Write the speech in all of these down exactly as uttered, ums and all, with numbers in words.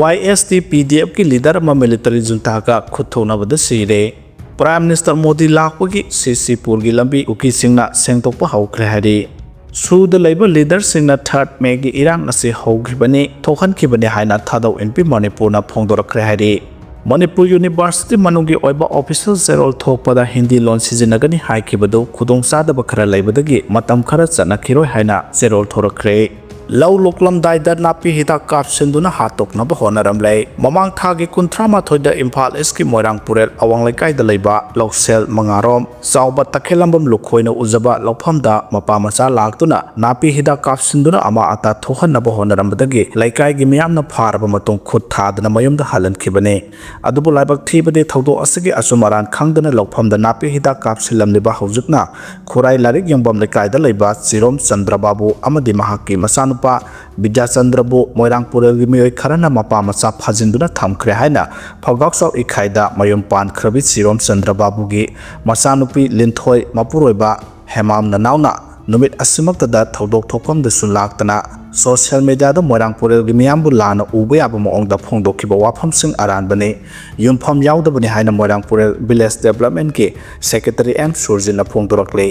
ꯋꯥꯏ ꯑꯦꯁ T P ꯗꯤ ꯑꯦꯐꯀꯤ leader ꯑꯃ military ꯖꯨꯟꯇꯥꯒ ꯈꯨꯠ ꯊꯣꯛꯅꯕꯗ ꯁꯤꯔꯦ꯫ ꯄ꯭ꯔꯥꯏꯝ ꯃꯤꯅꯤꯁꯇꯔ ꯃꯣꯗꯤ ꯂꯥꯛꯄꯒꯤ ꯁꯤ ꯁꯤ ꯄꯨꯔꯒꯤ ꯂꯝꯕꯤ ꯀꯨꯀꯤꯁꯤꯡꯅ ꯁꯦꯡꯗꯣꯛꯄ ꯍꯧꯈ꯭ꯔꯦ ꯍꯥꯏꯔꯤ꯫ ꯁꯨꯗ ꯂꯩꯕ ꯂꯤꯗꯔꯁꯤꯡꯅ ꯊꯥꯔꯠ ꯃꯦꯒꯤ ꯏꯔꯥꯡ ꯑꯁꯤ ꯍꯧꯈꯤꯕꯅꯤ, ꯊꯣꯛꯍꯟꯈꯤꯕꯅꯤ ꯍꯥꯏꯅ ꯊꯥꯗꯧ ꯏꯟꯄꯤ ꯃꯅꯤꯄꯨꯔꯅ ꯐꯣꯡꯗꯣꯔꯛꯈ꯭ꯔꯦ ꯍꯥꯏꯔꯤ꯫ ꯃꯅꯤꯄꯨꯔ ꯌꯨꯅꯤꯚꯔꯁꯤꯇꯤ ꯃꯅꯨꯡꯒꯤ ꯑꯣꯏꯕ ꯑꯣꯐꯤꯁꯤꯌꯦꯜ ꯆꯦꯔꯣꯜ ꯊꯣꯛꯄꯗ ꯍꯤꯟꯗꯤ ꯂꯣꯟ ꯁꯤꯖꯤꯟꯅꯒꯅꯤ ꯍꯥꯏꯈꯤꯕꯗꯨ ꯈꯨꯗꯣꯡꯆꯥꯗꯕ ꯈꯔ ꯂꯩꯕꯗꯒꯤ ꯃꯇꯝ ꯈꯔ ꯆꯠꯅꯈꯤꯔꯣꯏ ꯍꯥꯏꯅ ꯆꯦꯔꯣꯜ ꯊꯣꯔꯛꯈ꯭ꯔꯦ꯫ ꯂꯧ ꯂꯣꯛꯂꯝꯗꯥꯏꯗ ꯅꯥꯄꯤ ꯍꯤꯗꯥꯛ ꯀꯥꯞꯁꯤꯟꯗꯨꯅ ꯍꯥꯠꯇꯣꯛꯅꯕ ꯍꯣꯠꯅꯔꯝꯂꯦ꯫ ꯃꯃꯥꯡ ꯊꯥꯒꯤ ꯀꯨꯟꯊ꯭ꯔꯥ ꯃꯥꯊꯣꯏꯗ ꯏꯝꯐꯥꯜ ꯏꯁꯀꯤ ꯃꯣꯏꯔꯥꯡ ꯄꯨꯔꯦꯜ ꯑꯋꯥꯡ ꯂꯩꯀꯥꯏꯗ ꯂꯩꯕ ꯂꯧꯁꯦꯜ ꯃꯉꯥꯔꯣꯝ ꯆꯥꯎꯕ ꯇꯈꯦꯜꯂꯝꯕꯝ ꯂꯨꯈꯣꯏꯅ ꯎꯖꯕ ꯂꯧꯐꯝꯗ ꯃꯄꯥ ꯃꯆꯥ ꯂꯥꯛꯇꯨꯅ ꯅꯥꯄꯤ ꯍꯤꯗꯥꯛ ꯀꯥꯞꯁꯤꯟꯗꯨꯅ ꯑꯃꯥ ꯑꯇꯥ ꯊꯣꯛꯍꯟꯅꯕ ꯍꯣꯠꯅꯔꯝꯕꯗꯒꯤ ꯂꯩꯀꯥꯏꯒꯤ ꯃꯤꯌꯥꯝꯅ ꯐꯥꯔꯕ ꯃꯇꯨꯡ ꯈꯨꯠ ꯊꯥꯗꯅ ꯃꯌꯨꯝꯗ ꯍꯜꯍꯟꯈꯤꯕꯅꯤ꯫ ꯑꯗꯨꯕꯨ ꯂꯥꯏꯕꯛ ꯊꯤꯕꯗꯤ ꯊꯧꯗꯣꯛ ꯑꯁꯤꯒꯤ ꯑꯆꯨꯝ ꯑꯔꯥꯟ ꯈꯪꯗꯅ ꯂꯧꯐꯝꯗ ꯅꯥꯄꯤ ꯍꯤꯗꯥꯛ ꯀꯥꯞꯁꯤꯜꯂꯝꯂꯤꯕ ꯍꯧꯖꯤꯛꯅ ꯈꯨꯔꯥꯏ ꯂꯥꯏꯔꯤꯛ ꯌꯦꯡꯐꯝ ꯂꯩꯀꯥꯏꯗ ꯂꯩꯕ ꯆꯤꯔꯣꯝ ꯆꯟꯗ꯭ꯔꯕꯥꯕꯨ ꯑꯃꯗꯤ ꯃꯍꯥꯛꯀꯤ ꯃꯆꯥꯅꯨꯄꯥ ꯕꯤꯗ꯭ꯌꯥꯆꯟꯗ꯭ꯔꯕꯨ ꯃꯣꯏꯔꯥꯡ ꯄꯨꯔꯦꯜꯒꯤ ꯃꯤꯑꯣꯏ ꯈꯔꯅ ꯃꯄꯥ ꯃꯆꯥ ꯐꯥꯖꯤꯟꯗꯨꯅ ꯊꯝꯈ꯭ꯔꯦ ꯍꯥꯏꯅ ꯐꯧꯒꯥꯎꯆꯥꯎ ꯏꯈꯥꯏꯗ ꯃꯌꯨꯝ ꯄꯥꯟꯈ꯭ꯔꯕꯤ ꯆꯤꯔꯣꯝ ꯆꯟꯗ꯭ꯔꯕꯥꯕꯨꯒꯤ ꯃꯆꯥꯅꯨꯄꯤ ꯂꯤꯟꯊꯣꯏ ꯃꯄꯨꯔꯣꯏꯕ ꯍꯦꯃꯥꯝ ꯅꯅꯥꯎꯅ ꯅꯨꯃꯤꯠ ꯑꯁꯤꯃꯛꯇꯗ ꯊꯧꯗꯣꯛ ꯊꯣꯛꯐꯝꯗꯁꯨ ꯂꯥꯛꯇꯅ ꯁꯣꯁꯤꯌꯦꯜ ꯃꯤꯗꯤꯌꯥꯗ ꯃꯣꯏꯔꯥꯡ ꯄꯨꯔꯦꯜꯒꯤ ꯃꯤꯌꯥꯝꯕꯨ ꯂꯥꯟꯅ ꯎꯕ ꯌꯥꯕ ꯃꯑꯣꯡꯗ ꯐꯣꯡꯗꯣꯛꯈꯤꯕ ꯋꯥꯐꯝꯁꯤꯡ ꯑꯔꯥꯟꯕꯅꯤ, ꯌꯨꯝꯐꯝ ꯌꯥꯎꯗꯕꯅꯤ ꯍꯥꯏꯅ ꯃꯣꯏꯔꯥꯡ ꯄꯨꯔꯦꯜ ꯚꯤꯂꯦꯖ ꯗꯦꯕꯂꯞꯃꯦꯟꯒꯤ ꯁꯦꯀ꯭ꯔꯦꯇꯔꯤ ꯑꯦꯝ ꯁꯨꯔꯖꯤꯠꯅ ꯐꯣꯡꯗꯣꯔꯛꯂꯤ꯫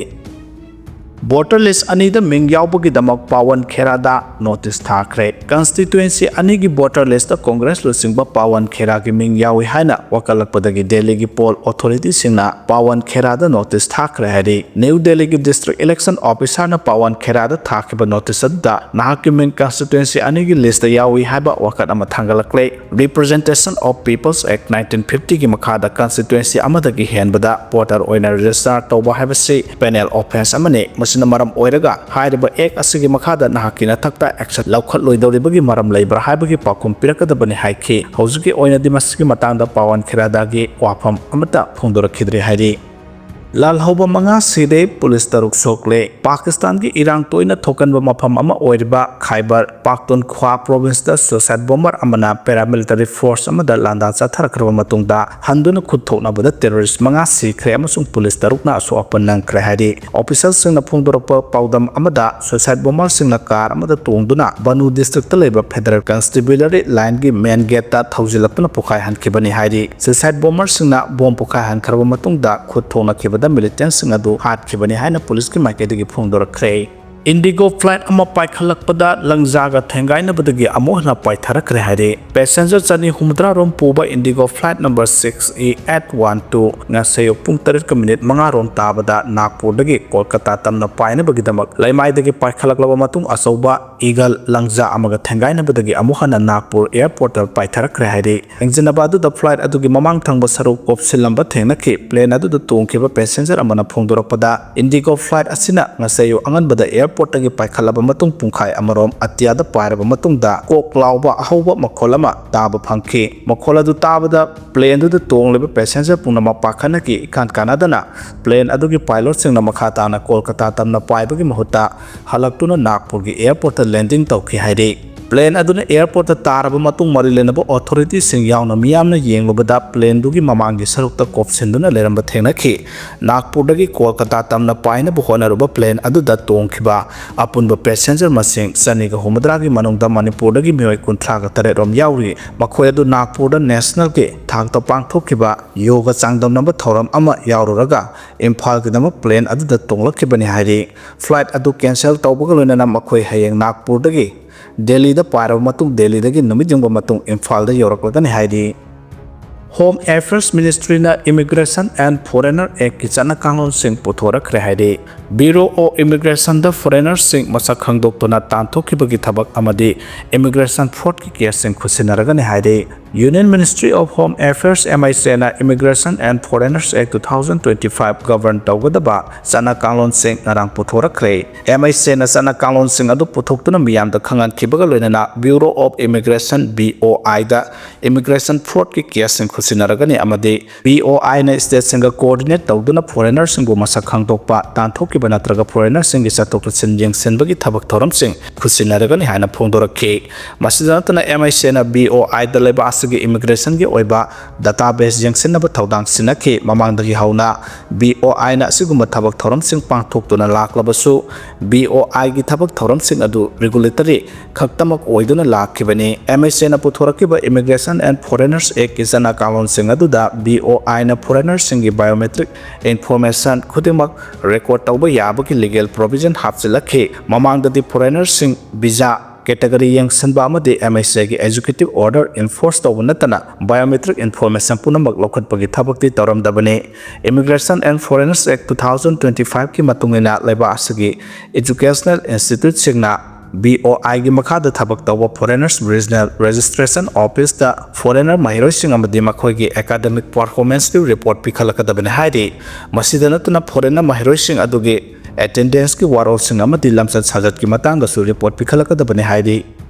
ꯚꯣꯇꯔ ꯂꯤꯁ ꯑꯅꯤꯗ ꯃꯤꯡ ꯌꯥꯎꯕꯒꯤꯗꯃꯛ ꯄꯥꯋꯟ ꯈꯦꯔꯥꯗ ꯅꯣꯇꯤꯁ ꯊꯥꯈ꯭ꯔꯦ꯫ ꯀꯟꯁꯇꯤꯇ꯭ꯋꯦꯟꯁꯤ ꯑꯅꯤꯒꯤ ꯚꯣꯇꯔ ꯂꯤꯁꯇ ꯀꯣꯡꯒ꯭ꯔꯦꯁ ꯂꯨꯆꯤꯡꯕ ꯄꯥꯋꯟ ꯈꯦꯔꯥꯒꯤ ꯃꯤꯡ ꯌꯥꯎꯏ ꯍꯥꯏꯅ ꯋꯥꯀꯠꯂꯛꯄꯗꯒꯤ ꯗꯦꯜꯂꯤꯒꯤ ꯄꯣꯜ ꯑꯣꯊꯣꯔꯤꯇꯤꯁꯤꯡꯅ ꯄꯥꯋꯟ ꯈꯦꯔꯥꯗ ꯅꯣꯇꯤꯁ ꯊꯥꯈ꯭ꯔꯦ ꯍꯥꯏꯔꯤ꯫ ꯅ꯭ꯌꯨ ꯗꯦꯜꯂꯤꯒꯤ ꯗꯤꯁꯇ꯭ꯔꯤꯛ ꯏꯂꯦꯛꯁꯟ ꯑꯣꯐꯤꯁꯥꯔꯅ ꯄꯥꯋꯟ ꯈꯦꯔꯥꯗ ꯊꯥꯈꯤꯕ ꯅꯣꯇꯤꯁ ꯑꯗꯨꯗ ꯅꯍꯥꯛꯀꯤ ꯃꯤꯡ ꯀꯟꯁꯇꯤꯇ꯭ꯋꯦꯟꯁꯤ ꯑꯅꯤꯒꯤ ꯂꯤꯁꯇ ꯌꯥꯎꯏ ꯍꯥꯏꯕ ꯋꯥꯀꯠ ꯑꯃ ꯊꯥꯡꯒꯠꯂꯛꯂꯦ꯫ Representation of People's Act nineteen fifty ꯒꯤ ꯃꯈꯥꯗ ꯀꯟꯁꯇꯤꯇ꯭ꯋꯦꯟꯁꯤ ꯑꯃꯗꯒꯤ ꯍꯦꯟꯕꯗ ꯚꯣꯇꯔ ꯑꯣꯏꯅ ꯔꯦꯖꯤꯁꯇꯥꯔ ꯇꯧꯕ ꯍꯥꯏꯕꯁꯤ ꯄꯦꯅꯦꯜ ꯑꯣꯐꯦꯟꯁ ꯑꯃꯅꯤ꯫ ꯃꯁꯤꯅ ꯃꯔꯝ ꯑꯣꯏꯔꯒ ꯍꯥꯏꯔꯤꯕ ꯑꯦꯛ ꯑꯁꯤꯒꯤ ꯃꯈꯥꯗ ꯅꯍꯥꯛꯀꯤ ꯅꯊꯛꯇ ꯑꯦꯛꯁꯟ ꯂꯧꯈꯠꯂꯣꯏꯗꯧꯔꯤꯕꯒꯤ ꯃꯔꯝ ꯂꯩꯕ꯭ꯔꯥ ꯍꯥꯏꯕꯒꯤ ꯄꯥꯎꯈꯨꯝ ꯄꯤꯔꯛꯀꯗꯕꯅꯤ ꯍꯥꯏꯈꯤ꯫ ꯍꯧꯖꯤꯛꯀꯤ ꯑꯣꯏꯅꯗꯤ ꯃꯁꯤꯒꯤ ꯃꯇꯥꯡꯗ ꯄꯥꯋꯟ ꯈꯦꯔꯥꯗꯥꯒꯤ ꯋꯥꯐꯝ ꯑꯃꯠꯇ ꯐꯣꯡꯗꯣꯔꯛꯈꯤꯗ꯭ꯔꯤ ꯍꯥꯏꯔꯤ꯫ ꯂꯥꯜꯍꯧꯕ ꯃꯉꯥ ꯁꯤꯔꯦ, ꯄꯨꯂꯤꯁ ꯇꯔꯨꯛ ꯁꯣꯛꯂꯦ꯫ ꯄꯥꯀꯤꯁꯇꯥꯟꯒꯤ ꯏꯔꯥꯡ ꯇꯣꯏꯅ ꯊꯣꯛꯀꯟꯕ ꯃꯐꯝ ꯑꯃ ꯑꯣꯏꯔꯤꯕ ꯈꯥꯏꯕꯔ ꯄꯥꯈꯇꯨꯟꯈ꯭ꯋꯥ ꯄ꯭ꯔꯣꯚꯤꯟꯁꯇ suicide bomber ꯑꯃꯅ paramilitary force ꯑꯃꯗ ꯂꯥꯟꯗꯥ ꯆꯠꯊꯔꯛꯈ꯭ꯔꯕ ꯃꯇꯨꯡꯗ ꯍꯟꯗꯨꯅ ꯈꯨꯠ ꯊꯣꯛꯅꯕꯗ terrorist ꯃꯉꯥ ꯁꯤꯈ꯭ꯔꯦ ꯑꯃꯁꯨꯡ ꯄꯨꯂꯤꯁ ꯇꯔꯨꯛꯅ ꯑꯁꯣꯛ ꯑꯄꯟ ꯅꯪꯈ꯭ꯔꯦ ꯍꯥꯏꯔꯤ꯫ Officialꯁꯤꯡꯅ ꯐꯣꯡꯗꯣꯔꯛꯄ ꯄꯥꯎꯗꯝ ꯑꯃꯗ suicide bomberꯁꯤꯡꯅ car ꯑꯃꯗ ꯇꯣꯡꯗꯨꯅ ꯕꯅꯨ districtꯇ ꯂꯩꯕ Federal Constabulary lineꯒꯤ main gateꯇ ꯊꯧꯖꯤꯜꯂꯛꯇꯨꯅ ꯄꯣꯈꯥꯏꯍꯟꯈꯤꯕꯅꯤ ꯍꯥꯏꯔꯤ꯫ Suicide bomberꯁꯤꯡꯅ bomb ꯄꯣꯈꯥꯏꯍꯟꯈ꯭ꯔꯕ ꯃꯇꯨꯡꯗ ꯈꯨꯠ ꯊꯣꯛꯅꯈꯤꯕꯗ militantꯁꯤꯡ ꯑꯗꯨ ꯍꯥꯠꯈꯤꯕꯅꯤ ꯍꯥꯏꯅ ꯄꯨꯂꯤꯁꯀꯤ ꯃꯥꯏꯀꯩꯗꯒꯤ ꯐꯣꯡꯗꯣꯔꯛꯈ꯭ꯔꯦ꯫ IndiGo flight ꯑꯃ ꯄꯥꯏꯈꯠꯂꯛꯄꯗ ꯂꯪꯖꯥꯒ ꯊꯦꯡꯒꯥꯏꯅꯕꯗꯒꯤ ꯑꯃꯨꯛ ꯍꯟꯅ ꯄꯥꯏꯊꯔꯛꯈ꯭ꯔꯦ ꯍꯥꯏꯔꯤ꯫ Passenger ꯆꯅꯤ ꯍꯨꯝꯐꯨꯇꯔꯥ ꯔꯣꯝ ꯄꯨꯕ IndiGo flight number six E eight one two ꯉꯁꯤ ꯑꯌꯨꯛ ꯄꯨꯡ ꯇꯔꯦꯠꯀ minute ꯃꯉꯥ ꯔꯣꯝ ꯇꯥꯕꯗ ꯅꯥꯒꯄꯨꯔꯗꯒꯤ ꯀꯣꯜꯀꯇꯥ ꯇꯝꯅ ꯄꯥꯏꯅꯕꯒꯤꯗꯃꯛ ꯂꯩꯃꯥꯏꯗꯒꯤ ꯄꯥꯏꯈꯠꯂꯛꯂꯕ ꯃꯇꯨꯡ ꯑꯆꯧꯕ Eagle ꯂꯪꯖꯥ ꯑꯃꯒ ꯊꯦꯡꯒꯥꯏꯅꯕꯗꯒꯤ ꯑꯃꯨꯛ ꯍꯟꯅ ꯅꯥꯒꯄꯨꯔ airportꯇ ꯄꯥꯏꯊꯔꯛꯈ꯭ꯔꯦ ꯍꯥꯏꯔꯤ꯫ ꯊꯦꯡꯖꯤꯟꯅꯕ ꯑꯗꯨꯗ flight ꯑꯗꯨꯒꯤ ꯃꯃꯥꯡ ꯊꯪꯕ ꯁꯔꯨꯛ ꯀꯣꯞꯁꯤꯜꯂꯝꯕ ꯊꯦꯡꯅꯈꯤ꯫ Plane ꯑꯗꯨꯗ ꯇꯣꯡꯈꯤꯕ passenger ꯑꯃꯅ ꯐꯣꯡꯗꯣꯔꯛꯄꯗ, IndiGo flight ꯑꯁꯤꯅ ꯉꯁꯤ ꯑꯌꯨꯛ ꯑꯉꯟꯕꯗ airportꯇꯒꯤ ꯄꯥꯏꯈꯠꯂꯕ ꯃꯇꯨꯡ ꯄꯨꯡꯈꯥꯏ ꯑꯃꯔꯣꯝ ꯑꯇꯤꯌꯥꯗ ꯄꯥꯏꯔꯕ ꯃꯇꯨꯡꯗ ꯀꯣꯛ ꯂꯥꯎꯕ ꯑꯍꯧꯕ ꯃꯈꯣꯜ ꯑꯃ ꯇꯥꯕ ꯐꯪꯈꯤ꯫ ꯃꯈꯣꯜ ꯑꯗꯨ ꯇꯥꯕꯗ planeꯗꯨꯗ ꯇꯣꯡꯂꯤꯕ passenger ꯄꯨꯝꯅꯃꯛ ꯄꯥꯈꯠꯅꯈꯤ꯫ ꯏꯀꯥꯟ ꯀꯥꯟꯅꯗꯅ plane ꯑꯗꯨꯒꯤ pilotꯁꯤꯡꯅ ꯃꯈꯥ ꯇꯥꯅ ꯀꯣꯜꯀꯇꯥ ꯇꯝꯅ ꯄꯥꯏꯕꯒꯤ ꯃꯍꯨꯠꯇ ꯍꯜꯂꯛꯇꯨꯅ ꯅꯥꯒꯄꯨꯔꯒꯤ airportꯇ landing ꯇꯧꯈꯤ ꯍꯥꯏꯔꯤ꯫ Plane ꯑꯗꯨꯅ airportꯇ ꯇꯥꯔꯕ ꯃꯇꯨꯡ ꯃꯔꯤ ꯂꯩꯅꯕ authorityꯁꯤꯡ ꯌꯥꯎꯅ ꯃꯤꯌꯥꯝꯅ ꯌꯦꯡꯂꯨꯕꯗ planeꯗꯨꯒꯤ ꯃꯃꯥꯡꯒꯤ ꯁꯔꯨꯛꯇ ꯀꯣꯞꯁꯤꯟꯗꯨꯅ ꯂꯩꯔꯝꯕ ꯊꯦꯡꯅꯈꯤ꯫ ꯅꯥꯒꯄꯨꯔꯗꯒꯤ ꯀꯣꯜꯀꯇꯥ ꯇꯝꯅ ꯄꯥꯏꯅꯕ ꯍꯣꯠꯅꯔꯨꯕ plane ꯑꯗꯨꯗ ꯇꯣꯡꯈꯤꯕ ꯑꯄꯨꯟꯕ passenger ꯃꯁꯤꯡ ꯆꯅꯤꯒ ꯍꯨꯝꯐꯨꯇꯔꯥꯒꯤ ꯃꯅꯨꯡꯗ ꯃꯅꯤꯄꯨꯔꯗꯒꯤ ꯃꯤꯑꯣꯏ ꯀꯨꯟꯊ꯭ꯔꯥꯒ ꯇꯔꯦꯠ ꯔꯣꯝ ꯌꯥꯎꯔꯤ꯫ ꯃꯈꯣꯏ ꯑꯗꯨ ꯅꯥꯒꯄꯨꯔꯗ nationalꯒꯤ ꯊꯥꯛꯇ ꯄꯥꯡꯊꯣꯛꯈꯤꯕ yoga ꯆꯥꯡꯗꯝꯅꯕ ꯊꯧꯔꯝ ꯑꯃ ꯌꯥꯎꯔꯨꯔꯒ ꯏꯝꯐꯥꯜꯒꯤꯗꯃꯛ plane ꯑꯗꯨꯗ ꯇꯣꯡꯂꯛꯈꯤꯕꯅꯤ ꯍꯥꯏꯔꯤ꯫ Flight ꯑꯗꯨ cancel ꯇꯧꯕꯒ ꯂꯣꯏꯅꯅ ꯃꯈꯣꯏ ꯍꯌꯦꯡ ꯅꯥꯒꯄꯨꯔꯗꯒꯤ ꯗꯦꯜꯂꯤꯗ ꯄꯥꯏꯔꯕ ꯃꯇꯨꯡ ꯗꯦꯜꯂꯤꯗꯒꯤ ꯅꯨꯃꯤꯠ ꯌꯨꯡꯕ ꯃꯇꯨꯡ ꯏꯝꯐꯥꯜꯗ ꯌꯧꯔꯛꯂꯒꯅꯤ ꯍꯥꯏꯔꯤ꯫ Home Affairs Ministryꯅ Immigration and Foreigner Actꯀꯤ ꯆꯠꯅ ꯀꯥꯡꯂꯣꯟꯁꯤꯡ ꯄꯨꯊꯣꯔꯛꯈ꯭ꯔꯦ ꯍꯥꯏꯔꯤ꯫ Bureau of Immigrationꯗ foreignerꯁꯤꯡ ꯃꯁꯛ ꯈꯪꯗꯣꯛꯇꯨꯅ ꯇꯥꯟꯊꯣꯛꯈꯤꯕꯒꯤ ꯊꯕꯛ ꯑꯃꯗꯤ immigration fraudꯀꯤ caseꯁꯤꯡ ꯈꯨꯠꯁꯤꯟꯅꯔꯒꯅꯤ ꯍꯥꯏꯔꯤ꯫ Union Ministry of Home Affairs, M I C ꯅ Immigration and Foreigners Act two thousand twenty-five govern ꯇꯧꯒꯗꯕ ꯆꯠꯅ ꯀꯥꯡꯂꯣꯟꯁꯤꯡ ꯉꯔꯥꯡ ꯄꯨꯊꯣꯔꯛꯈ꯭ꯔꯦ꯫ M I C ꯅ ꯆꯠꯅ ꯀꯥꯡꯂꯣꯟꯁꯤꯡ ꯑꯗꯨ ꯄꯨꯊꯣꯛꯇꯨꯅ ꯃꯤꯌꯥꯝꯗ ꯈꯪꯍꯟꯈꯤꯕꯒ ꯂꯣꯏꯅꯅ Bureau of Immigration, B O I the immigration fraud ꯀꯤ case ꯁꯤꯡ ꯈꯨꯠꯁꯤꯟꯅꯔꯒꯅꯤ ꯑꯃꯗꯤ B O I ꯅ state ꯁꯤꯡꯒ coordinate ꯇꯧꯗꯨꯅ foreigner ꯁꯤꯡꯕꯨ ꯃꯁꯛ ꯈꯪꯗꯣꯛꯄ, ꯇꯥꯟꯊꯣꯛꯈꯤꯕ ꯅꯠꯇ꯭ꯔꯒ foreigner ꯁꯤꯡꯒꯤ ꯆꯠꯊꯣꯛ ꯆꯠꯁꯤꯟ ꯌꯦꯡꯁꯤꯟꯕꯒꯤ ꯊꯕꯛ ꯊꯧꯔꯝꯁꯤꯡ ꯈꯨꯠꯁꯤꯟꯅꯔꯒꯅꯤ ꯍꯥꯏꯅ ꯐꯣꯡꯗꯣꯔꯛꯈꯤ꯫ ꯃꯁꯤꯗ ꯅꯠꯇꯅ M I C ꯅ B O I ꯗ ꯂꯩꯕꯥꯛ ꯑꯁꯤꯒꯤ immigration ꯒꯤ ꯑꯣꯏꯕ database ꯌꯦꯡꯁꯤꯟꯅꯕ ꯊꯧꯗꯥꯡ ꯁꯤꯟꯅꯈꯤ꯫ ꯃꯃꯥꯡꯗꯒꯤ ꯍꯧꯅ B O I ꯅ ꯑꯁꯤꯒꯨꯝꯕ ꯊꯕꯛ ꯊꯧꯔꯝꯁꯤꯡ ꯄꯥꯡꯊꯣꯛꯇꯨꯅ ꯂꯥꯛꯂꯕꯁꯨ, B O I ꯒꯤ ꯊꯕꯛ ꯊꯧꯔꯝꯁꯤꯡ ꯑꯗꯨ regulatory ꯈꯛꯇꯃꯛ ꯑꯣꯏꯗꯨꯅ ꯂꯥꯛꯈꯤꯕꯅꯤ꯫ M I C ꯅ ꯄꯨꯊꯣꯔꯛꯈꯤꯕ Immigration and Foreigners Act ꯀꯤ ꯆꯠꯅ ꯀꯥꯡꯂꯣꯟꯁꯤꯡ ꯑꯗꯨꯗ B O I ꯅ foreigner ꯁꯤꯡꯒꯤ biometric information ꯈꯨꯗꯤꯡꯃꯛ record ꯇꯧꯕ ꯌꯥꯕꯒꯤ legal provision ꯍꯥꯞꯆꯤꯜꯂꯛꯈꯤ꯫ ꯃꯃꯥꯡꯗꯗꯤ foreigner ꯁꯤꯡ visa category ꯌꯦꯡꯁꯤꯟꯕ ꯑꯃꯗꯤ M I C ꯒꯤ executive order enforce ꯇꯧꯕ ꯅꯠꯇꯅ biometric information ꯄꯨꯝꯅꯃꯛ ꯂꯧꯈꯠꯄꯒꯤ ꯊꯕꯛꯇꯤ ꯇꯧꯔꯝꯗꯕꯅꯤ꯫ Immigration and Foreigners Act two thousand twenty-five ꯀꯤ ꯃꯇꯨꯡ ꯏꯟꯅ ꯂꯩꯕꯥꯛ ꯑꯁꯤꯒꯤ educational institute ꯁꯤꯡꯅ B O I ꯒꯤ ꯃꯈꯥꯗ ꯊꯕꯛ ꯇꯧꯕ foreigners regional registration office ꯇ foreigner ꯃꯍꯩꯔꯣꯏꯁꯤꯡ ꯑꯃꯗꯤ ꯃꯈꯣꯏꯒꯤ academic performance ꯀꯤ report ꯄꯤꯈꯠꯂꯛꯀꯗꯕꯅꯤ ꯍꯥꯏꯔꯤ꯫ ꯃꯁꯤꯗ ꯅꯠꯇꯅ foreigner ꯃꯍꯩꯔꯣꯏꯁꯤꯡ ꯑꯗꯨꯒꯤ attendance ꯀꯤ ꯋꯥꯔꯣꯜꯁꯤꯡ ꯑꯃꯗꯤ ꯂꯝꯆꯠ ꯁꯥꯖꯠꯀꯤ ꯃꯇꯥꯡꯗꯁꯨ report ꯄꯤꯈꯠꯂꯛꯀꯗꯕꯅꯤ ꯍꯥꯏꯔꯤ꯫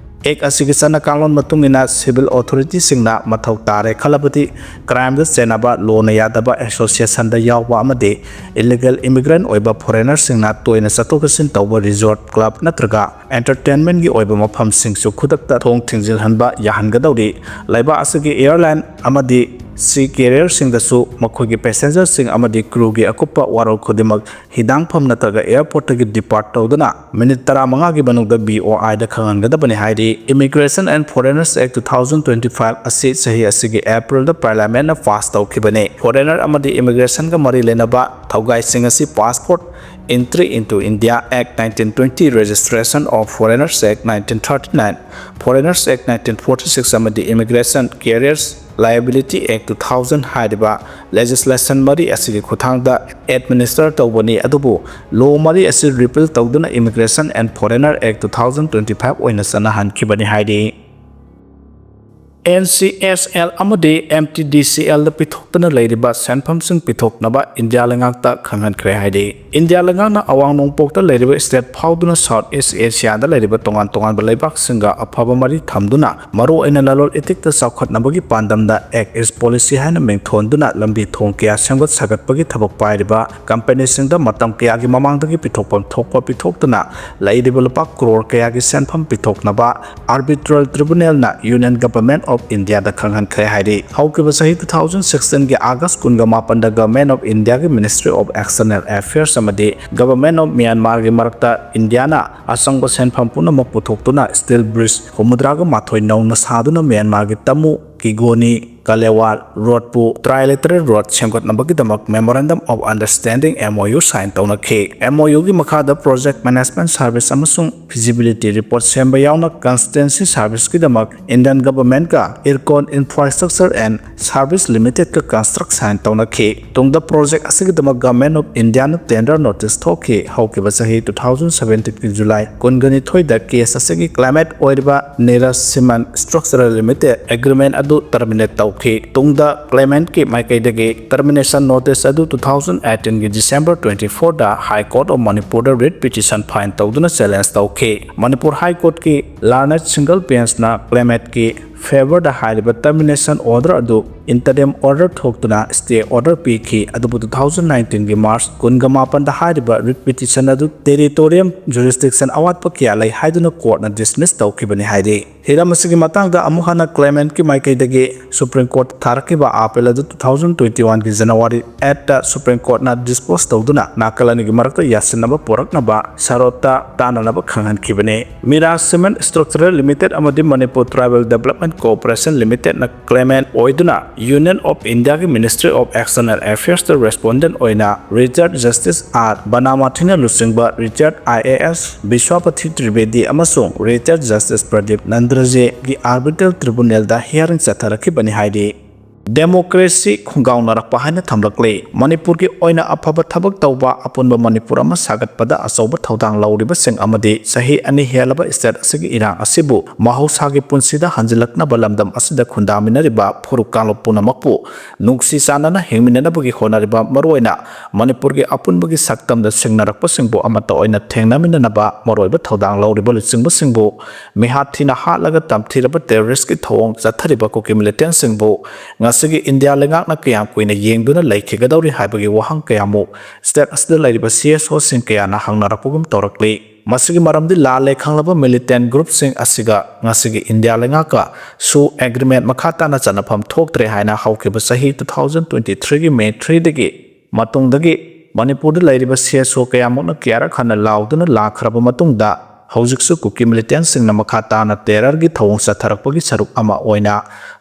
Act ꯑꯁꯤꯒꯤ ꯆꯠꯅ ꯀꯥꯡꯂꯣꯟ ꯃꯇꯨꯡ ꯏꯟꯅ civil authority ꯁꯤꯡꯅ ꯃꯊꯧ ꯇꯥꯔꯦ ꯈꯜꯂꯕꯗꯤ crime ꯗ ꯆꯦꯟꯅꯕ, ꯂꯣꯅ ꯌꯥꯗꯕ association ꯗ ꯌꯥꯎꯕ ꯑꯃꯗꯤ illegal immigrant ꯑꯣꯏꯕ foreigner ꯁꯤꯡꯅ ꯇꯣꯏꯅ ꯆꯠꯊꯣꯛ ꯆꯠꯁꯤꯟ ꯇꯧꯕ resort, club ꯅꯠꯇ꯭ꯔꯒ entertainment ꯀꯤ ꯑꯣꯏꯕ ꯃꯐꯝꯁꯤꯡꯁꯨ ꯈꯨꯗꯛꯇ ꯊꯣꯡ ꯊꯤꯡꯖꯤꯜꯍꯟꯕ ꯌꯥꯍꯟꯒꯗꯧꯔꯤ꯫ ꯂꯩꯕꯥꯛ ꯑꯁꯤꯒꯤ airline ꯑꯃꯗꯤ sea carrier ꯁꯤꯡꯗꯁꯨ ꯃꯈꯣꯏꯒꯤ passenger ꯁꯤꯡ ꯑꯃꯗꯤ crew ꯒꯤ ꯑꯀꯨꯞꯄ ꯋꯥꯔꯣꯜ ꯈꯨꯗꯤꯡꯃꯛ ꯍꯤꯗꯥꯡꯐꯝ ꯅꯠꯇ꯭ꯔꯒ airport ꯇꯒꯤ depart ꯇꯧꯗꯨꯅ minute ꯇꯔꯥꯃꯉꯥꯒꯤ ꯃꯅꯨꯡꯗ B O I ꯗ ꯈꯪꯍꯟꯒꯗꯕꯅꯤ ꯍꯥꯏꯔꯤ꯫ Immigration and Foreigners Act two thousand twenty-five ꯑꯁꯤ ꯆꯍꯤ ꯑꯁꯤꯒꯤ April ꯗ parliament ꯅ pass ꯇꯧꯈꯤꯕꯅꯤ꯫ Foreigner ꯑꯃꯗꯤ immigration ꯒ ꯃꯔꯤ ꯂꯩꯅꯕ ꯊꯧꯒꯥꯏꯁꯤꯡ ꯑꯁꯤ Passport, Entry into India Act nineteen twenty, Registration of Foreigners Act nineteen thirty-nine, Foreigners Act nineteen forty-six ꯑꯃꯗꯤ Immigration Carriers Liability Act two thousand ꯍꯥꯏꯔꯤꯕ legislation ꯃꯔꯤ ꯑꯁꯤꯒꯤ ꯈꯨꯠꯊꯥꯡꯗ administer ꯇꯧꯕꯅꯤ꯫ ꯑꯗꯨꯕꯨ law ꯃꯔꯤ ꯑꯁꯤ repeal ꯇꯧꯗꯨꯅ Immigration and Foreigner Act two thousand twenty-five ꯑꯣꯏꯅ ꯆꯠꯅꯍꯟꯈꯤꯕꯅꯤ ꯍꯥꯏꯔꯤ꯫ ꯑꯦꯟ ꯁꯤ ꯑꯦꯁ ꯑꯦꯜ ꯑꯃꯗꯤ ꯑꯦꯝ ꯇꯤ ꯗꯤ ꯁꯤ ꯑꯦꯜꯗ ꯄꯤꯊꯣꯛꯇꯅ ꯂꯩꯔꯤꯕ ꯁꯦꯟꯐꯝꯁꯤꯡ ꯄꯤꯊꯣꯛꯅꯕ ꯏꯟꯗꯤꯌꯥ ꯂꯩꯉꯥꯛꯇ ꯈꯪꯍꯟꯈ꯭ꯔꯦ ꯍꯥꯏꯔꯤ꯫ ꯏꯟꯗꯤꯌꯥ ꯂꯩꯉꯥꯛꯅ ꯑꯋꯥꯡ ꯅꯣꯡꯄꯣꯛꯇ ꯂꯩꯔꯤꯕ ꯁ꯭ꯇꯦꯠ ꯐꯥꯎꯗꯨꯅ ꯁꯥꯎꯠ ꯏꯁ ꯑꯦꯁꯤꯌꯥꯗ ꯂꯩꯔꯤꯕ ꯇꯣꯉꯥꯟ ꯇꯣꯉꯥꯟꯕ ꯂꯩꯕꯥꯛꯁꯤꯡꯒ ꯑꯐꯕ ꯃꯔꯤ ꯊꯝꯗꯨꯅ ꯃꯔꯨꯑꯣꯏꯅ ꯂꯂꯣꯟ ꯏꯇꯤꯛꯇ ꯆꯥꯎꯈꯠꯅꯕꯒꯤ ꯄꯥꯟꯗꯝꯗ ꯑꯦꯛ ꯏꯁ ꯄꯣꯂꯤꯁꯤ ꯍꯥꯏꯅ ꯃꯤꯡꯊꯣꯟꯗꯨꯅ ꯂꯝꯕꯤ ꯊꯣꯡ ꯀꯌꯥ ꯁꯦꯝꯒꯠ ꯁꯥꯒꯠꯄꯒꯤ ꯊꯕꯛ ꯄꯥꯏꯔꯤꯕ ꯀꯝꯄꯦꯅꯤꯁꯤꯡꯗ ꯃꯇꯝ ꯀꯌꯥꯒꯤ ꯃꯃꯥꯡꯗꯒꯤ ꯄꯤꯊꯣꯛꯐꯝ ꯊꯣꯛꯄ ꯄꯤꯊꯣꯛꯇꯨꯅ ꯂꯩꯔꯤꯕ ꯂꯨꯄꯥ ꯀ꯭ꯔꯣꯔ ꯀꯌꯥꯒꯤ ꯁꯦꯟꯐꯝ ꯄꯤꯊꯣꯛꯅꯕ Arbitral Tribunalꯅ Union Government of Indiaꯗ ꯈꯪꯍꯟꯈ꯭ꯔꯦ ꯍꯥꯏꯔꯤ꯫ ꯍꯧꯈꯤꯕ ꯆꯍꯤ two thousand sixteenꯒꯤ August ꯀꯨꯟꯒ ꯃꯥꯄꯟꯗ Government of Indiaꯒꯤ Ministry of External Affairs ꯑꯃꯗꯤ Government of Myanmarꯒꯤ ꯃꯔꯛꯇ ꯏꯟꯗꯤꯌꯥꯅ ꯑꯆꯪꯕ ꯁꯦꯟꯐꯝ ꯄꯨꯝꯅꯃꯛ ꯄꯨꯊꯣꯛꯇꯨꯅ steel bridge ꯍꯨꯝꯐꯨꯇꯔꯥꯒ ꯃꯥꯊꯣꯏ ꯅꯧꯅ ꯁꯥꯗꯨꯅ ꯃ꯭ꯌꯥꯟꯃꯥꯔꯒꯤ ꯇꯃꯨ ꯀꯤꯒꯣꯅꯤ ꯀꯂꯦꯋꯥꯔ ꯔꯣꯗꯄꯨ trilateral road ꯁꯦꯝꯒꯠꯅꯕꯒꯤꯗꯃꯛ Memorandum of Understanding, M O U, sign ꯇꯧꯅꯈꯤ꯫ M O Uꯒꯤ ꯃꯈꯥꯗ project management service ꯑꯃꯁꯨꯡ feasibility report ꯁꯦꯝꯕ ꯌꯥꯎꯅ consultancy serviceꯀꯤꯗꯃꯛ Indian Governmentꯀ Ircon Infrastructure and Service Limitedꯀ contract sign ꯇꯧꯅꯈꯤ꯫ ꯇꯨꯡꯗ project ꯑꯁꯤꯒꯤꯗꯃꯛ Government of Indiaꯅ tender notice ꯊꯣꯛꯈꯤ꯫ ꯍꯧꯈꯤꯕ ꯆꯍꯤ two thousand seventeenꯒꯤ July ꯀꯨꯟꯒ ꯅꯤꯊꯣꯏꯗ case ꯑꯁꯤꯒꯤ claimant ꯑꯣꯏꯔꯤꯕ Niraj Cement Structural Limited agreement ꯑꯗꯨ terminate ꯇꯧꯈꯤ꯫ ꯇꯨꯡꯗ claimantꯀꯤ ꯃꯥꯏꯀꯩꯗꯒꯤ termination notice ꯑꯗꯨ two thousand eighteenꯒꯤ December twenty fourꯗ High Court of Manipurꯗ writ petition file ꯇꯧꯗꯨꯅ challenge ꯇꯧꯈꯤ꯫ ꯃꯅꯤꯄꯨꯔ High Courtꯀꯤ learned single benchꯅ claimantꯀꯤ favourꯗ ꯍꯥꯏꯔꯤꯕ termination order ꯑꯗꯨ interim order ꯊꯣꯛꯇꯨꯅ stay order ꯄꯤꯈꯤ꯫ ꯑꯗꯨꯕꯨ two thousand nineteenꯒꯤ March ꯀꯨꯟꯒ ꯃꯥꯄꯟꯗ ꯍꯥꯏꯔꯤꯕ writ petition ꯑꯗꯨ territorial jurisdiction ꯑꯋꯥꯠꯄ ꯀꯌꯥ ꯂꯩ ꯍꯥꯏꯗꯨꯅ courtꯅ dismiss ꯇꯧꯈꯤꯕꯅꯤ ꯍꯥꯏꯔꯤ꯫ ꯍꯤꯔꯝ ꯑꯁꯤꯒꯤ ꯃꯇꯥꯡꯗ ꯑꯃꯨꯛ ꯍꯟꯅ claimantꯀꯤ ꯃꯥꯏꯀꯩꯗꯒꯤ Supreme Court ꯊꯥꯔꯛꯈꯤꯕ appeal ꯑꯗꯨ two thousand twenty oneꯒꯤ January eightꯇ Supreme Courtꯅ dispose ꯇꯧꯗꯨꯅ ꯅꯥꯀꯜ ꯑꯅꯤꯒꯤ ꯃꯔꯛꯇ ꯌꯥꯁꯤꯟꯅꯕ ꯄꯨꯔꯛꯅꯕ ꯁꯔꯣꯠꯇ ꯇꯥꯟꯅꯅꯕ ꯈꯪꯍꯟꯈꯤꯕꯅꯤ꯫ Miraj Cement Structural Limited ꯑꯃꯗꯤ Manipur Tribal Development Corporation Limitedꯅ claimant ꯑꯣꯏꯗꯨꯅ Union of Indiaꯒꯤ Ministry of External Affairsꯇ respondent ꯑꯣꯏꯅ Retired Justice R Banamathina ꯂꯨꯆꯤꯡꯕ Retired I A S Vishwapathi Trivedi ꯑꯃꯁꯨꯡ Retired Justice Pradeep Nandrajee ꯒꯤ Arbitral Tribunalꯗ hearing ꯆꯠꯊꯔꯛꯈꯤꯕꯅꯤ ꯍꯥꯏꯔꯤ꯫ Democracy ꯈꯣꯡꯒꯥꯎꯅꯔꯛꯄ ꯍꯥꯏꯅ ꯊꯝꯂꯛꯂꯤ꯫ ꯃꯅꯤꯄꯨꯔꯒꯤ ꯑꯣꯏꯅ ꯑꯐꯕ ꯊꯕꯛ ꯇꯧꯕ, ꯑꯄꯨꯟꯕ ꯃꯅꯤꯄꯨꯔ ꯑꯃ ꯁꯥꯒꯠꯄꯗ ꯑꯆꯧꯕ ꯊꯧꯗꯥꯡ ꯂꯧꯔꯤꯕꯁꯤꯡ ꯑꯃꯗꯤ ꯆꯍꯤ ꯑꯅꯤ ꯍꯦꯜꯂꯕ ꯁ꯭ꯇꯦꯠ ꯑꯁꯤꯒꯤ ꯏꯔꯥꯡ ꯑꯁꯤꯕꯨ ꯃꯍꯧꯁꯥꯒꯤ ꯄꯨꯟꯁꯤꯗ ꯍꯟꯖꯤꯜꯂꯛꯅꯕ ꯂꯝꯗꯝ ꯑꯁꯤꯗ ꯈꯨꯟꯗꯥꯃꯤꯟꯅꯔꯤꯕ ꯐꯨꯔꯨꯞ ꯀꯥꯡꯂꯨꯞ ꯄꯨꯝꯅꯃꯛꯄꯨ ꯅꯨꯡꯁꯤ ꯆꯥꯟꯅꯅ ꯍꯤꯡꯃꯤꯟꯅꯅꯕꯒꯤ ꯍꯣꯠꯅꯔꯤꯕ, ꯃꯔꯨꯑꯣꯏꯅ ꯃꯅꯤꯄꯨꯔꯒꯤ ꯑꯄꯨꯟꯕꯒꯤ ꯁꯛꯇꯝꯗ ꯁꯤꯡꯅꯔꯛꯄꯁꯤꯡꯕꯨ ꯑꯃꯠꯇ ꯑꯣꯏꯅ ꯊꯦꯡꯅꯃꯤꯟꯅꯅꯕ ꯃꯔꯨꯑꯣꯏꯕ ꯊꯧꯗꯥꯡ ꯂꯧꯔꯤꯕ ꯂꯨꯆꯤꯡꯕꯁꯤꯡꯕꯨ ꯃꯤꯍꯥꯠ ꯊꯤꯅ ꯍꯥꯠꯂꯒ ꯇꯝꯊꯤꯔꯕ ꯇꯦꯔꯣꯔꯤꯁꯀꯤ ꯊꯧꯑꯣꯡ ꯆꯠꯊꯔꯤꯕ ꯀꯨꯀꯤ ꯃꯤꯂꯤꯇꯦꯟꯁꯤꯡꯕꯨ ꯉꯁꯤꯒꯤ ꯏꯟꯗꯤꯌꯥ ꯂꯩꯉꯥꯛꯅ ꯀꯌꯥꯝ ꯀꯨꯏꯅ ꯌꯦꯡꯗꯨꯅ ꯂꯩꯈꯤꯒꯗꯧꯔꯤ ꯍꯥꯏꯕꯒꯤ ꯋꯥꯍꯪ ꯀꯌꯥꯃꯨꯛ ꯁ꯭ꯇꯦꯠ ꯑꯁꯤꯗ ꯂꯩꯔꯤꯕ ꯁꯤ ꯑꯦꯁ ꯑꯣꯁꯤꯡ ꯀꯌꯥꯅ ꯍꯪꯅꯔꯛꯄꯒꯨꯝ ꯇꯧꯔꯛꯂꯤ꯫ ꯃꯁꯤꯒꯤ ꯃꯔꯝꯗꯤ ꯂꯥꯜꯂꯦ ꯈꯪꯂꯕ ꯃꯤꯂꯤꯇꯦꯟ ꯒ꯭ꯔꯨꯞꯁꯤꯡ ꯑꯁꯤꯒ ꯉꯁꯤꯒꯤ ꯏꯟꯗꯤꯌꯥ ꯂꯩꯉꯥꯛꯀ ꯁꯨ ꯑꯦꯒ꯭ꯔꯤꯃꯦꯟ ꯃꯈꯥ ꯇꯥꯅ ꯆꯠꯅꯐꯝ ꯊꯣꯛꯇ꯭ꯔꯦ ꯍꯥꯏꯅ ꯍꯧꯈꯤꯕ ꯆꯍꯤ two thousand twenty three ꯒꯤ May three ꯗꯒꯤ ꯃꯇꯨꯡꯗꯒꯤ ꯃꯅꯤꯄꯨꯔꯗ ꯂꯩꯔꯤꯕ ꯁꯤ ꯑꯦꯁ ꯑꯣ ꯀꯌꯥꯃꯨꯛꯅ ꯀꯌꯥꯔꯛ ꯍꯟꯅ ꯂꯥꯎꯗꯨꯅ ꯂꯥꯛꯈ꯭ꯔꯕ ꯃꯇꯨꯡꯗ, ꯍꯧꯖꯤꯛꯁꯨ ꯀꯨꯀꯤ ꯃꯤꯂꯤꯇꯦꯟꯁꯤꯡꯅ ꯃꯈꯥ ꯇꯥꯅ ꯇꯦꯔꯔꯒꯤ ꯊꯧꯑꯣꯡ ꯆꯠꯊꯔꯛꯄꯒꯤ ꯁꯔꯨꯛ ꯑꯃ ꯑꯣꯏꯅ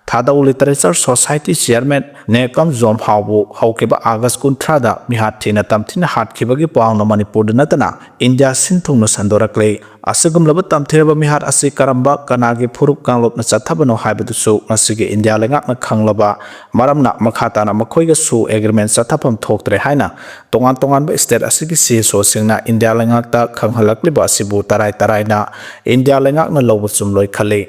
ꯊꯥꯗꯧ ꯂꯤꯇꯔꯦꯆꯔ ꯁꯣꯁꯥꯏꯇꯤ ꯆꯤꯌꯔꯃꯦꯟ ꯅꯦꯀꯝ ꯖꯣꯝꯍꯥꯎꯕꯨ ꯍꯧꯈꯤꯕ ꯑꯥꯒꯁ ꯀꯨꯟꯊ꯭ꯔꯥꯗ ꯃꯤꯍꯥꯠ ꯊꯤꯅ ꯇꯝꯊꯤꯅ ꯍꯥꯠꯈꯤꯕꯒꯤ ꯄꯥꯎꯅ ꯃꯅꯤꯄꯨꯔꯗ ꯅꯠꯇꯅ ꯏꯟꯗꯤꯌꯥ ꯁꯤꯟ ꯊꯨꯡꯅ ꯁꯟꯗꯣꯔꯛꯂꯤ꯫ ꯑꯁꯤꯒꯨꯝꯂꯕ ꯇꯝꯊꯤꯔꯕ ꯃꯤꯍꯥꯠ ꯑꯁꯤ ꯀꯔꯝꯕ ꯀꯅꯥꯒꯤ ꯐꯨꯔꯨꯞ ꯀꯥꯡꯂꯨꯞꯅ ꯆꯠꯊꯕꯅꯣ ꯍꯥꯏꯕꯗꯨꯁꯨ ꯉꯁꯤꯒꯤ ꯏꯟꯗꯤꯌꯥ ꯂꯩꯉꯥꯛꯅ ꯈꯪꯂꯕ ꯃꯔꯝꯅ, ꯃꯈꯥ ꯇꯥꯅ ꯃꯈꯣꯏꯒꯁꯨ ꯑꯦꯒ꯭ꯔꯤꯃꯦꯟ ꯆꯠꯊꯐꯝ ꯊꯣꯛꯇ꯭ꯔꯦ ꯍꯥꯏꯅ ꯇꯣꯉꯥꯟ ꯇꯣꯉꯥꯟꯕ ꯁ꯭ꯇꯦꯠ ꯑꯁꯤꯒꯤ ꯁꯤ ꯑꯦꯁ ꯑꯣꯁꯤꯡꯅ ꯏꯟꯗꯤꯌꯥ ꯂꯩꯉꯥꯛꯇ ꯈꯪꯍꯜꯂꯛꯂꯤꯕ ꯑꯁꯤꯕꯨ ꯇꯔꯥꯏ ꯇꯔꯥꯏꯅ ꯏꯟꯗꯤꯌꯥ ꯂꯩꯉꯥꯛꯅ ꯂꯧꯕ ꯆꯨꯝꯂꯣꯏ ꯈꯜꯂꯤ꯫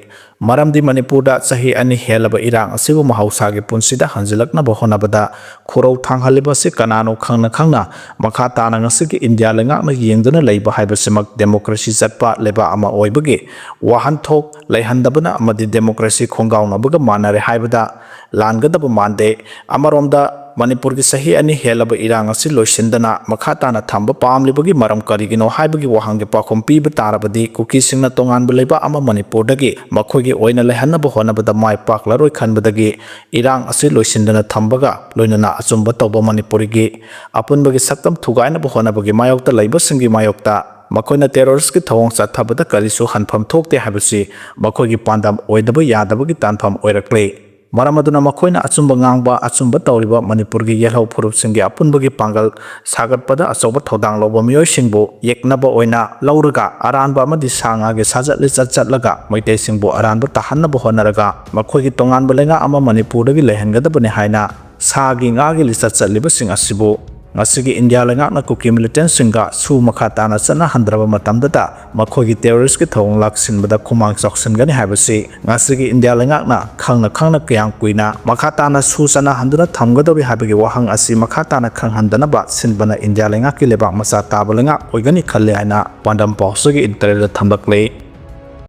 ꯃꯔꯝꯗꯤ ꯃꯅꯤꯄꯨꯔꯗ ꯆꯍꯤ ꯑꯅꯤ ꯍꯦꯜꯂꯕ ꯏꯔꯥꯡ ꯑꯁꯤꯕꯨ ꯃꯍꯧꯁꯥꯒꯤ ꯄꯨꯟꯁꯤꯗ ꯍꯟꯖꯤꯜꯂꯛꯅꯕ ꯍꯣꯠꯅꯕꯗ ꯈꯨꯔꯧ ꯊꯥꯡꯍꯜꯂꯤꯕ ꯑꯁꯤ ꯀꯅꯥꯅꯣ ꯈꯪꯅ ꯈꯪꯅ ꯃꯈꯥ ꯇꯥꯅ ꯉꯁꯤꯒꯤ ꯏꯟꯗꯤꯌꯥ ꯂꯩꯉꯥꯛꯅ ꯌꯦꯡꯗꯨꯅ ꯂꯩꯕ ꯍꯥꯏꯕꯁꯤꯃꯛ ꯗꯦꯃꯣꯀ꯭ꯔꯦꯁꯤ ꯆꯠꯄ ꯂꯩꯕꯥꯛ ꯑꯃ ꯑꯣꯏꯕꯒꯤ ꯋꯥꯍꯟꯊꯣꯛ ꯂꯩꯍꯟꯗꯕꯅ ꯑꯃꯗꯤ ꯗꯦꯃꯣꯀ꯭ꯔꯦꯁꯤ ꯈꯣꯡꯒꯥꯎꯅꯕꯒ ꯃꯥꯟꯅꯔꯦ ꯍꯥꯏꯕꯗ ꯂꯥꯟꯒꯗꯕ ꯃꯥꯟꯗꯦ꯫ ꯑꯃꯔꯣꯝꯗ ꯃꯅꯤꯄꯨꯔꯒꯤ ꯆꯍꯤ ꯑꯅꯤ ꯍꯦꯜꯂꯕ ꯏꯔꯥꯡ ꯑꯁꯤ ꯂꯣꯏꯁꯤꯟꯗꯅ ꯃꯈꯥ ꯇꯥꯅ ꯊꯝꯕ ꯄꯥꯝꯂꯤꯕꯒꯤ ꯃꯔꯝ ꯀꯔꯤꯒꯤꯅꯣ ꯍꯥꯏꯕꯒꯤ ꯋꯥꯍꯪꯒꯤ ꯄꯥꯎꯈꯨꯝ ꯄꯤꯕ ꯇꯥꯔꯕꯗꯤ, ꯀꯨꯀꯤꯁꯤꯡꯅ ꯇꯣꯉꯥꯟꯕ ꯂꯩꯕꯥꯛ ꯑꯃ ꯃꯅꯤꯄꯨꯔꯗꯒꯤ ꯃꯈꯣꯏꯒꯤ ꯑꯣꯏꯅ ꯂꯩꯍꯟꯅꯕ ꯍꯣꯠꯅꯕꯗ ꯃꯥꯏ ꯄꯥꯛꯂꯔꯣꯏ ꯈꯟꯕꯗꯒꯤ ꯏꯔꯥꯡ ꯑꯁꯤ ꯂꯣꯏꯁꯤꯟꯗꯅ ꯊꯝꯕꯒ ꯂꯣꯏꯅꯅ ꯑꯆꯨꯝꯕ ꯇꯧꯕ ꯃꯅꯤꯄꯨꯔꯤꯒꯤ ꯑꯄꯨꯟꯕꯒꯤ ꯁꯛꯇꯝ ꯊꯨꯒꯥꯏꯅꯕ ꯍꯣꯠꯅꯕꯒꯤ ꯃꯥꯌꯣꯛꯇ ꯂꯩꯕꯁꯤꯡꯒꯤ ꯃꯥꯌꯣꯛꯇ ꯃꯈꯣꯏꯅ ꯇꯦꯔꯣꯔꯤꯁꯀꯤ ꯊꯧꯑꯣꯡ ꯆꯠꯊꯕꯗ ꯀꯔꯤꯁꯨ ꯍꯟꯐꯝ ꯊꯣꯛꯇꯦ ꯍꯥꯏꯕꯁꯤ ꯃꯈꯣꯏꯒꯤ ꯄꯥꯟꯗꯝ ꯑꯣꯏꯗꯕ ꯌꯥꯗꯕꯒꯤ ꯇꯥꯟꯐꯝ ꯑꯣꯏꯔꯛꯂꯦ꯫ ꯃꯔꯝ ꯑꯗꯨꯅ ꯃꯈꯣꯏꯅ ꯑꯆꯨꯝꯕ ꯉꯥꯡꯕ, ꯑꯆꯨꯝꯕ ꯇꯧꯔꯤꯕ ꯃꯅꯤꯄꯨꯔꯒꯤ ꯌꯦꯜꯍꯧ ꯐꯨꯔꯨꯞꯁꯤꯡꯒꯤ ꯑꯄꯨꯟꯕꯒꯤ ꯄꯥꯡꯒꯜ ꯁꯥꯒꯠꯄꯗ ꯑꯆꯧꯕ ꯊꯧꯗꯥꯡ ꯂꯧꯕ ꯃꯤꯑꯣꯏꯁꯤꯡꯕꯨ ꯌꯦꯛꯅꯕ ꯑꯣꯏꯅ ꯂꯧꯔꯒ ꯑꯔꯥꯟꯕ ꯑꯃꯗꯤ ꯁꯥ ꯉꯥꯒꯤ ꯁꯥꯖꯠ ꯂꯤꯆꯠ ꯆꯠꯂꯒ ꯃꯩꯇꯩꯁꯤꯡꯕꯨ ꯑꯔꯥꯟꯕ ꯇꯥꯍꯟꯅꯕ ꯍꯣꯠꯅꯔꯒ ꯃꯈꯣꯏꯒꯤ ꯇꯣꯉꯥꯟꯕ ꯂꯩꯉꯥꯛ ꯑꯃ ꯃꯅꯤꯄꯨꯔꯗꯒꯤ ꯂꯩꯍꯟꯒꯗꯕꯅꯤ ꯍꯥꯏꯅ ꯁꯥꯒꯤ ꯉꯥꯒꯤ ꯂꯤꯆꯠ ꯆꯠꯂꯤꯕꯁꯤꯡ ꯑꯁꯤꯕꯨ ꯉꯁꯤꯒꯤ ꯏꯟꯗꯤꯌꯥ ꯂꯩꯉꯥꯛꯅ ꯀꯨꯀꯤ ꯃꯤꯂꯤꯇꯦꯟꯁꯤꯡꯒ ꯁꯨ ꯃꯈꯥ ꯇꯥꯅ ꯆꯠꯅꯍꯟꯗ꯭ꯔꯕ ꯃꯇꯝꯗꯇ ꯃꯈꯣꯏꯒꯤ ꯇꯦꯔꯣꯔꯤꯁꯀꯤ ꯊꯧꯑꯣꯡ ꯂꯥꯛꯁꯤꯟꯕꯗ ꯈꯨꯃꯥꯡ ꯆꯥꯎꯁꯤꯟꯒꯅꯤ ꯍꯥꯏꯕꯁꯤ ꯉꯁꯤꯒꯤ ꯏꯟꯗꯤꯌꯥ ꯂꯩꯉꯥꯛꯅ ꯈꯪꯅ ꯈꯪꯅ ꯀꯌꯥꯝ ꯀꯨꯏꯅ ꯃꯈꯥ ꯇꯥꯅ ꯁꯨ ꯆꯠꯅꯍꯟꯗꯨꯅ ꯊꯝꯒꯗꯧꯔꯤ ꯍꯥꯏꯕꯒꯤ ꯋꯥꯍꯪ ꯑꯁꯤ ꯃꯈꯥ ꯇꯥꯅ ꯈꯪꯍꯟꯗꯅꯕ ꯁꯤꯟꯕꯅ ꯏꯟꯗꯤꯌꯥ ꯂꯩꯉꯥꯛꯀꯤ ꯂꯩꯕꯥꯛ ꯃꯆꯥ ꯇꯥꯕ ꯂꯩꯉꯥꯛ ꯑꯣꯏꯒꯅꯤ ꯈꯜꯂꯤ ꯍꯥꯏꯅ ꯄꯥꯟꯗꯝ ꯄꯥꯎꯁꯒꯤ ꯏꯗꯤꯇꯣꯔꯤꯌꯦꯜꯗ ꯊꯝꯂꯛꯂꯤ꯫